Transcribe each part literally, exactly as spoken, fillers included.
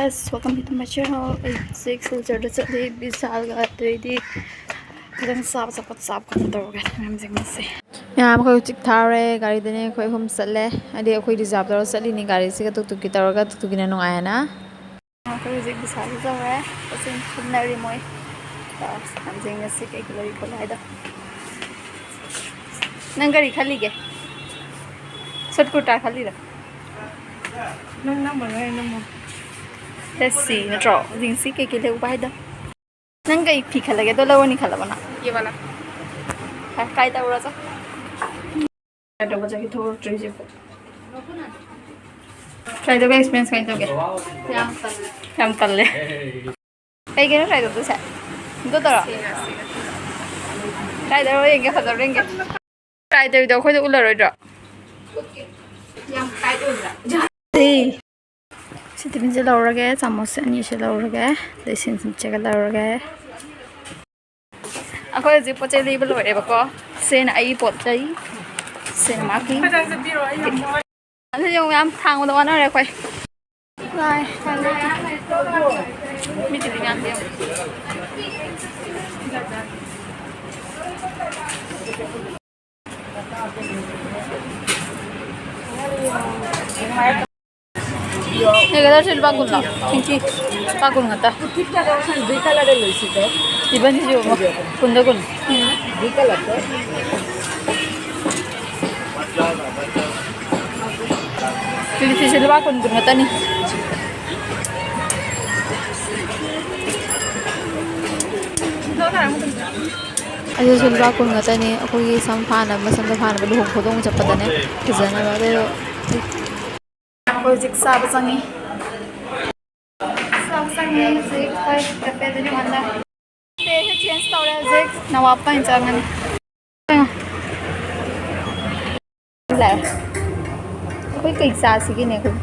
Guys, welcome to my channel. ꯑꯩ ꯍꯧꯖꯤꯛ ꯁꯤꯜꯆꯔꯗ ꯆꯠꯂꯤ, ꯕꯤꯁꯥꯜꯒ ꯑꯗꯩꯗꯤ ꯈꯤꯇꯪ ꯆꯥꯕ ꯆꯠꯄ ꯆꯥꯕ ꯈꯣꯠꯄ ꯇꯧꯔꯒ ꯃꯌꯥꯝꯁꯤꯡ ꯑꯁꯦ꯫ ꯃꯌꯥꯝ ꯑꯩꯈꯣꯏ ꯍꯧꯖꯤꯛ ꯊꯥꯔꯦ ꯒꯥꯔꯤꯗꯅꯦ, ꯑꯩꯈꯣꯏ ꯑꯍꯨꯝ ꯆꯠꯂꯦ꯫ ꯍꯥꯏꯗꯤ ꯑꯩꯈꯣꯏ ꯔꯤꯖꯥꯕ ꯇꯧꯔ ꯆꯠꯂꯤꯅꯤ ꯒꯥꯔꯤꯁꯤꯒ, ꯇꯨꯛ ꯇꯨꯛꯀꯤ ꯇꯧꯔꯒ, ꯇꯨꯛ ꯇꯨꯛꯀꯤꯅ ꯅꯨꯡꯉꯥꯏ ꯍꯥꯏꯅ꯫ ꯑꯩꯈꯣꯏ ꯍꯧꯖꯤꯛ ꯕꯤꯁꯥꯜꯗ ꯌꯧꯔꯦ꯫ ꯄꯣꯠꯆꯩ ꯈꯟꯅꯔꯤ ꯃꯣꯏ꯫ ꯌꯦꯡꯉꯁꯤ ꯀꯩ ꯀꯩ ꯂꯩ ꯈꯣꯠꯂꯤ ꯍꯥꯏꯗꯣ꯫ ꯅꯪ ꯀꯔꯤ ꯈꯜꯂꯤꯒꯦ? ꯁꯨꯠ ꯀꯨꯔꯇꯥ ꯈꯜꯂꯤꯔꯣ? ꯅꯪ ꯅꯝꯃꯣ, ꯅꯪ ꯅꯝꯃꯣ꯫ ꯆꯠꯁꯤ ꯅꯠꯇ꯭ꯔꯣ? ꯌꯦꯡꯁꯤ ꯀꯩ ꯀꯩ ꯂꯩ ꯎꯄꯥꯏꯗꯣ꯫ ꯅꯪ ꯀꯩ ꯐꯤ ꯈꯜꯂꯒꯦ? ꯑꯗꯣ ꯂꯧꯔꯅꯤ ꯈꯜꯂꯕ ꯅꯪ? ꯌꯦ ꯋꯥꯂꯥ꯫ ꯇ꯭ꯔꯥꯏ ꯇꯧꯔꯁꯦ꯫ ꯇ꯭ꯔꯥꯏ ꯇꯧꯕ ꯆꯠꯈꯤ ꯊꯣꯛꯂꯛꯇ꯭ꯔꯤ ꯍꯧꯖꯤꯛꯐꯥꯎ꯫ ꯇ꯭ꯔꯥꯏ ꯇꯧꯕ ꯑꯦꯛꯁꯄꯤꯔꯤꯌꯦꯟꯁ ꯀꯃꯥꯏꯅ ꯇꯧꯒꯦ? ꯌꯥꯝ ꯇꯜꯂꯦ꯫ ꯌꯥꯝ ꯇꯜꯂꯦ꯫ ꯀꯩꯒꯤꯅꯣ ꯇ꯭ꯔꯥꯏ ꯇꯧꯗꯣꯏꯁꯦ? ꯑꯝꯇ ꯇꯧꯔꯣ꯫ ꯇ꯭ꯔꯥꯏ ꯇꯧꯔꯣ ꯌꯦꯡꯒꯦ, ꯐꯖꯕ꯭ꯔꯥ ꯌꯦꯡꯒꯦ꯫ ꯇ꯭ꯔꯥꯏ ꯇꯧꯔꯤꯗꯣ ꯑꯩꯈꯣꯏꯗ ꯎꯠꯂꯔꯣꯏꯗ꯭ꯔꯣ? ꯌꯥꯝ ꯇꯥꯏꯠ ꯑꯣꯏꯕ꯭ꯔꯥ? ꯁꯤ ꯇꯤꯐꯤꯟꯁꯦ ꯂꯧꯔꯒꯦ, ꯆꯥꯃꯁꯁꯦ ꯑꯅꯤꯁꯦ ꯂꯧꯔꯒꯦ, ꯑꯗꯩ ꯁꯤꯟꯁꯤꯟꯁꯦꯒ ꯂꯧꯔꯒꯦ꯫ ꯑꯩꯈꯣꯏ ꯍꯧꯖꯤꯛ ꯄꯣꯠ ꯆꯩ ꯂꯩꯕ ꯂꯣꯏꯔꯦꯕꯀꯣ꯫ ꯁꯤꯅ ꯑꯩ ꯄꯣꯠ ꯆꯩ, ꯁꯤꯅ ꯃꯥꯒꯤ꯫ ꯑꯗꯨ ꯌꯦꯡꯉꯨ, ꯌꯥꯝ ꯊꯥꯡꯕꯗ ꯋꯥꯅꯔꯦ ꯑꯩꯈꯣꯏ꯫ ꯂꯥꯏ, ꯂꯥꯏ, ꯂꯥꯏ꯫ ꯃꯤꯗꯨꯗꯤ ꯌꯥꯝꯗꯦ ꯌꯦꯡꯉꯨ꯫ ꯅꯦꯒꯦꯗꯔꯁꯦ ꯂꯨꯄꯥ ꯀꯨꯟꯂꯣ? ꯂꯨꯄꯥ ꯀꯨꯟ ꯈꯛꯇ꯫ ꯏꯕꯅꯤꯁꯨ ꯀꯨꯟꯗ ꯀꯨꯟ꯫ ꯂꯤꯂꯤꯁꯤꯁꯨ ꯂꯨꯄꯥ ꯀꯨꯟ ꯀꯨꯟ ꯈꯛꯇꯅꯤ꯫ ꯑꯗꯨꯁꯨ ꯂꯨꯄꯥ ꯀꯨꯟ ꯈꯛꯇꯅꯤ꯫ ꯑꯩꯈꯣꯏꯒꯤ ꯁꯝ ꯐꯥꯅꯕ, ꯁꯝꯗ ꯐꯥꯅꯕ ꯂꯨꯍꯣꯡ ꯈꯣꯡꯗꯣꯡꯕ ꯆꯠꯄꯗꯅꯦ ꯐꯖꯅꯕ꯫ ꯑꯗꯨ ꯑꯩꯈꯣꯏ ꯍꯧꯖꯤꯛ ꯆꯥꯕ ꯆꯪꯉꯤ꯫ ꯆꯥꯕ ꯆꯪꯉꯤ ꯍꯧꯖꯤꯛ ꯑꯩꯈꯣꯏ ꯀꯦꯐꯦꯗ ꯗꯨꯀꯥꯟꯗ꯫ ꯀꯦꯐꯦꯁꯦ ꯆꯦꯟꯖ ꯇꯧꯔꯦ ꯍꯧꯖꯤꯛ꯫ ꯅꯋꯥꯞꯇ ꯑꯣꯏꯅ ꯆꯪꯉꯅꯤ꯫ ꯂꯥꯛꯑꯦ꯫ ꯑꯩꯈꯣꯏ ꯀꯩ ꯆꯥꯁꯤꯒꯦꯅꯦ ꯑꯩꯈꯣꯏ?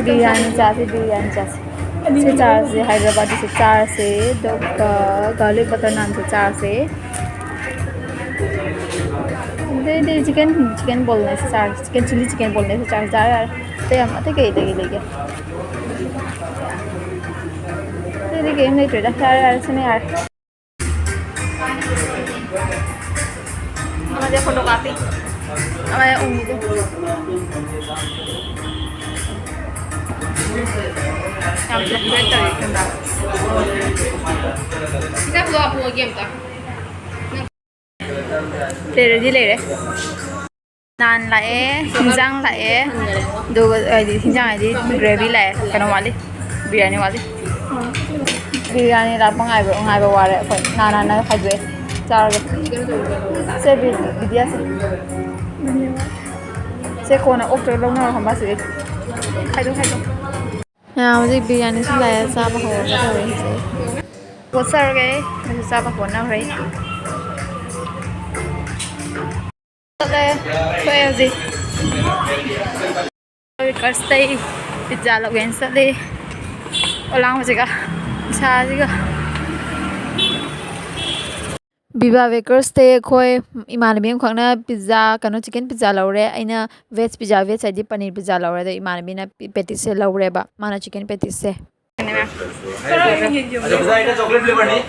ꯕꯤꯔꯌꯥꯅꯤ ꯆꯥꯁꯤ, ꯕꯤꯔꯌꯥꯅꯤ ꯆꯥꯁꯤ꯫ ꯁꯤ ꯆꯥꯔꯁꯤ, ꯍꯥꯏꯗ꯭ꯔꯕꯥꯗꯤꯁꯨ ꯆꯥꯔꯁꯤ, ꯑꯗꯨꯒ ꯒꯥꯔꯂꯤꯛ ꯕꯇꯔ ꯅꯥꯟꯁꯨ ꯆꯥꯔꯁꯤ꯫ ꯑꯗꯩꯗꯤ ꯆꯤꯛꯀꯟ, ꯆꯤꯛꯀꯟ ꯕꯣꯜꯅꯦꯁꯨ ꯆꯥꯔꯁꯤ, ꯆꯤꯛꯀꯟ ꯆꯤꯂꯤ ꯆꯤꯛꯀꯟ ꯕꯣꯜꯅꯦꯁꯨ ꯆꯥꯔꯁꯤ, ꯆꯥꯔ ꯌꯥꯔꯦ꯫ ꯑꯇꯩ ꯌꯥꯝ, ꯑꯇꯩ ꯀꯩ ꯀꯩ ꯂꯩꯒꯦ? ꯑꯇꯩꯗꯤ ꯀꯩꯝ ꯂꯩꯇ꯭ꯔꯦꯗ꯫ ꯌꯥꯔꯦ, ꯌꯥꯔꯦ, ꯁꯤꯅ ꯌꯥꯔꯦ꯫ ꯑꯃꯁꯦ ꯐꯣꯇꯣ ꯀꯥꯞꯄꯤ꯫ ꯑꯃꯁꯦ ꯎꯪꯉꯤꯗꯨ꯫ ꯌꯥꯝ ꯐꯖꯅ ꯇꯧꯋꯤ ꯈꯪꯕ꯭ꯔꯥ? ꯁꯤꯗ ꯄꯨꯔꯛꯑꯣ, ꯄꯨꯔꯛꯑꯣ, ꯑꯝꯇ꯫ ꯂꯩꯔꯗꯤ ꯂꯩꯔꯦ꯫ ꯅꯥꯟ ꯂꯥꯛꯑꯦ, ꯍꯤꯟꯖꯥꯡ ꯂꯥꯛꯑꯦ, ꯑꯗꯨꯒ ꯍꯥꯏꯗꯤ ꯍꯤꯟꯖꯥꯡ ꯍꯥꯏꯗꯤ gravy ꯂꯥꯛꯑꯦ, ꯀꯩꯅꯣ ꯋꯥꯠꯂꯤ, ꯕꯤꯔꯌꯥꯅꯤ ꯋꯥꯠꯂꯤ꯫ ꯕꯤꯔꯌꯥꯅꯤ ꯂꯥꯛꯄ ꯉꯥꯏꯕ, ꯉꯥꯏꯕ ꯋꯥꯔꯦ ꯑꯩꯈꯣꯏ꯫ ꯅꯥꯟ ꯅꯥꯟꯅ ꯈꯥꯏꯗꯣꯛꯑꯦ, ꯆꯥꯔꯒꯦ꯫ ꯁꯦ ꯕꯤ-, ꯕꯤꯗ꯭ꯌꯥꯁꯦ꯫ ꯁꯦ ꯀꯣꯟꯅ ꯑꯣꯛꯇ꯭ꯔꯒ ꯂꯧꯅꯔꯣ ꯈꯪꯕ꯭ꯔꯥ ꯁꯤꯗꯩ꯫ ꯈꯥꯏꯗꯣꯛ, ꯈꯥꯏꯗꯣꯛ꯫ ꯃꯌꯥꯝ ꯍꯧꯖꯤꯛ ꯕꯤꯔꯌꯥꯅꯤꯁꯨ ꯂꯥꯛꯑꯦ, ꯆꯥꯕ ꯍꯧꯔꯒ ꯇꯧꯔꯦ ꯍꯧꯖꯤꯛ꯫ ꯄꯣꯠ ꯆꯥꯔꯒꯦ, ꯑꯩꯁꯨ ꯆꯥꯕ ꯍꯣꯠꯅꯈ꯭ꯔꯦ꯫ ꯆꯠꯂꯦ, ꯊꯣꯛꯑꯦ ꯍꯧꯖꯤꯛ꯫ ꯕꯦꯀꯔꯁꯇꯩ ꯄꯤꯖꯥ ꯂꯧꯒꯦꯅ ꯆꯠꯂꯤ꯫ ꯑꯣꯂꯥꯡꯕꯁꯤꯒ, ꯅꯨꯡꯁꯥꯁꯤꯒ꯫ ꯕꯤꯕꯥ ꯕꯦꯀꯔꯁꯇꯩ ꯑꯩꯈꯣꯏ ꯏꯃꯥꯟꯅꯕꯤ ꯑꯃꯈꯛꯅ ꯄꯤꯖꯥ, ꯀꯩꯅꯣ, ꯆꯤꯛꯀꯟ ꯄꯤꯖꯥ ꯂꯧꯔꯦ꯫ ꯑꯩꯅ ꯚꯦꯖ ꯄꯤꯖꯥ, ꯚꯦꯖ ꯍꯥꯏꯗꯤ ꯄꯅꯤꯔ ꯄꯤꯖꯥ ꯂꯧꯔꯦ꯫ ꯑꯗꯣ ꯏꯃꯥꯟꯅꯕꯤꯅ ꯄꯦꯇꯤꯁꯁꯦ ꯂꯧꯔꯦꯕ, ꯃꯥꯅ ꯆꯤꯛꯀꯟ ꯄꯦꯇꯤꯁꯁꯦ꯫ ꯆꯣꯀ꯭ꯂꯦꯠ ꯐ꯭ꯂꯦꯚꯔꯅꯤ꯫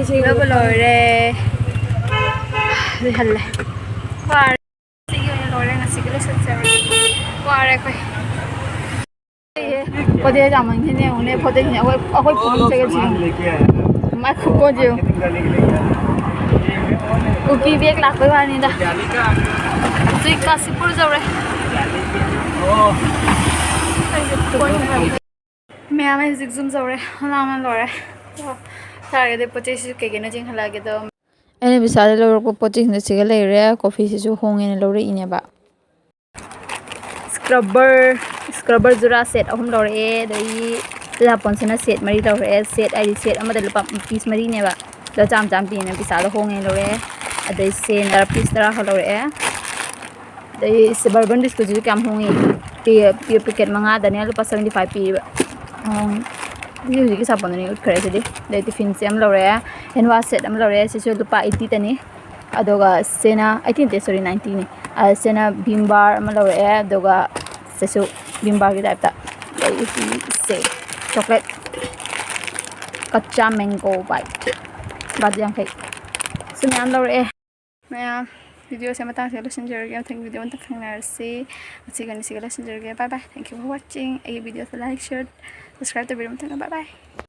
ꯁꯤꯡꯅꯕ ꯂꯣꯏꯔꯦ꯫ ꯍꯜꯂꯦ꯫ ꯋꯥꯔꯦ꯫ ꯁꯤꯒꯤ ꯑꯣꯏꯅ ꯂꯣꯏꯔꯦ ꯉꯁꯤꯒꯤ ꯂꯣꯏꯁꯤꯟꯖꯔꯦ꯫ ꯋꯥꯔꯦ ꯑꯩꯈꯣꯏ꯫ ꯐꯣꯇꯦ ꯌꯥꯝꯃꯟꯈꯤꯅꯦ ꯌꯦꯡꯉꯨꯅꯦ, ꯐꯣꯇꯦꯁꯤꯅꯦ ꯑꯩꯈꯣꯏ, ꯑꯩꯈꯣꯏ ꯄꯨꯝꯅꯃꯛ ꯆꯒꯠ ꯁꯤꯖꯤꯟꯅꯩ꯫ ꯃꯥꯏ ꯈꯨꯀꯣꯟꯁꯦ ꯌꯦꯡꯉꯨ꯫ ꯀꯨꯀꯤ ꯕꯦꯛ ꯂꯥꯛꯄꯩ ꯋꯥꯅꯤꯗ꯫ ꯍꯧꯖꯤꯛ ꯀꯥꯁꯤꯄꯨꯔ ꯌꯧꯔꯦ꯫ ꯃꯌꯥꯝ ꯑꯩ ꯍꯧꯖꯤꯛ ꯌꯨꯝ ꯌꯧꯔꯦ꯫ ꯂꯥꯡꯅ ꯂꯣꯏꯔꯦ꯫ ꯆꯥꯔꯒꯦ꯫ ꯑꯗꯩ ꯄꯣꯠ ꯆꯩꯁꯤꯁꯨ ꯀꯩ ꯀꯩꯅꯣ ꯆꯦꯟꯈꯠꯂꯛꯑꯒꯦ ꯑꯗꯣ꯫ ꯑꯩꯅ ꯕꯤꯁꯥꯜꯗ ꯂꯧꯔꯛꯄ ꯄꯣꯠ ꯆꯩꯁꯤꯡꯗꯣ ꯁꯤꯒ ꯂꯩꯔꯦ꯫ ꯀꯣꯐꯤꯁꯤꯁꯨ ꯍꯣꯡꯉꯦꯅ ꯂꯧꯔꯛꯏꯅꯦꯕ꯫ ꯁ꯭ꯀ꯭ꯔꯕꯔ, ꯁ꯭ꯀ꯭ꯔꯕꯔ ꯖꯨꯔꯥ ꯁꯦꯠ ꯑꯍꯨꯝ ꯂꯧꯔꯛꯑꯦ, ꯑꯗꯒꯤ ꯁꯥꯄꯣꯟꯁꯤꯅ ꯁꯦꯠ ꯃꯔꯤ ꯂꯧꯔꯛꯑꯦ꯫ ꯁꯦꯠ ꯍꯥꯏꯗꯤ ꯁꯦꯠ ꯑꯃꯗ ꯂꯨꯄꯥ ꯄꯤꯁ ꯃꯔꯤꯅꯦꯕ, ꯂꯨꯄꯥ ꯆꯥꯝꯃ ꯆꯥꯝꯃ ꯄꯤꯅ ꯕꯤꯁꯥꯜꯗ ꯍꯣꯡꯉꯦꯅ ꯂꯧꯔꯛꯑꯦ꯫ ꯑꯗꯩ ꯁꯦꯝꯅ ꯄꯤꯁ ꯇꯔꯥ ꯈꯛ ꯂꯧꯔꯛꯑꯦ꯫ ꯑꯗꯩ ꯁꯤ ꯕꯔꯕꯟ ꯕꯤꯁꯀꯨꯠꯁꯤꯁꯨ ꯀꯌꯥꯝ ꯍꯣꯡꯉꯤ, ꯄꯦ-, ꯄꯦ-, ꯄꯦꯀꯦꯠ ꯃꯉꯥꯗꯅꯦ ꯂꯨꯄꯥ seventy five ꯄꯤꯕ꯫ ꯎꯝ, ꯁꯤ ꯍꯧꯖꯤꯛꯀꯤ ꯁꯥꯄꯣꯟꯗꯨꯅꯤ ꯎꯠꯈ꯭ꯔꯦ ꯁꯤꯗꯤ꯫ ꯑꯗꯩ ꯇꯤꯐꯤꯟꯁꯦ ꯑꯃ ꯂꯧꯔꯛꯑꯦ, ꯍꯦꯟ ꯋꯥꯁ ꯁꯦꯠ ꯑꯃ ꯂꯧꯔꯛꯑꯦ, ꯁꯤꯁꯨ ꯂꯨꯄꯥ eighty ꯇꯅꯤ꯫ ꯑꯗꯨꯒ ꯁꯤꯅ ꯑꯩꯠꯇꯤ ꯅꯠꯇꯦ, ꯁꯣꯔꯤ, ꯅꯥꯏꯟꯇꯤꯅꯤ꯫ ꯑ, ꯁꯤꯅ ꯚꯤꯝ ꯕꯥꯔ ꯑꯃ ꯂꯧꯔꯛꯑꯦ, ꯑꯗꯨꯒ ꯁꯤꯁꯨ ꯚꯤꯝ ꯕꯥꯔꯒꯤ ꯇꯥꯏꯞꯇ꯫ ꯑꯗꯩ ꯁꯤ ꯆꯣꯀ꯭ꯂꯦꯠ ꯀꯆꯥ ꯃꯦꯡꯒꯣ ꯕꯥꯏꯠ, ꯕꯥꯠ ꯌꯥꯡꯈꯩ꯫ ꯁꯤ ꯃꯌꯥꯝ ꯂꯧꯔꯛꯑꯦ꯫ ꯃꯌꯥꯝ, ꯚꯤꯗꯤꯑꯣꯁꯦ ꯃꯇꯥꯡꯁꯤꯗ ꯂꯣꯏꯁꯤꯟꯖꯔꯒꯦ꯫ ꯃꯊꯪ ꯚꯤꯗꯤꯑꯣ ꯑꯃꯗ ꯊꯦꯡꯅꯔꯁꯤ꯫ ꯉꯁꯤꯒꯤ ꯉꯁꯤꯒꯤ ꯂꯣꯏꯁꯤꯟꯖꯔꯒꯦ꯫ Bye bye. Thank you for watching. ꯑꯩꯒꯤ ꯚꯤꯗꯤꯑꯣꯁꯦ like, share, subscribe ꯇꯧꯕꯤꯔꯝꯕ ꯃꯊꯪꯗ bye bye.